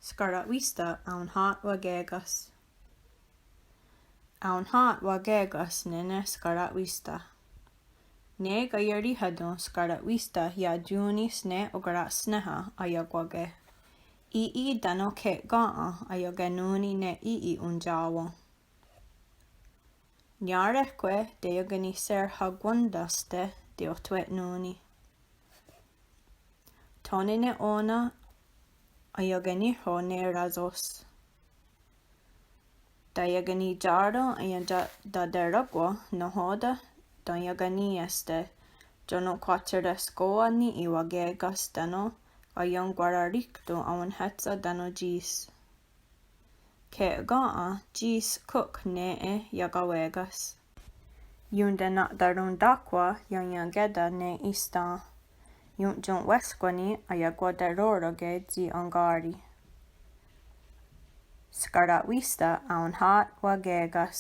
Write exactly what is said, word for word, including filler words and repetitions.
Skara'wísta aonhà:'a waké:ka's. Aonhà:'a waké:ka's nè:ne Skara'wísta. Ne kaieríhaton Skara'wísta ia'tión:nis ne okara'snéha aiokwá:ke. Í:'i tánon Kekèn:'a aiokenón:ni ne í:'i ontiá:wen. Niá:rehkwe teiakenihserhá:kwentahste teiohtwe'nón:ni. Thó:ne ne ó:nen aiokenníhrho ne rásós. Taiakenitiá:ren aiataterákwen nahò:ten taiakeniiénste, tánon kwah tsi reskó:wa ní:'i waké:ka's tánon aionkwararì:kton awenhétsa tánon tsís. Kekèn:'a tsís Cook nè:'e iakawé:ka's. Iontena'tarontáhkhwa iaiakéta ne ísta. Iontiowéskwa ní:'i aiakwateró:roke tsi enká:ri. Skara'wísta aonhà:'a waké:ka's.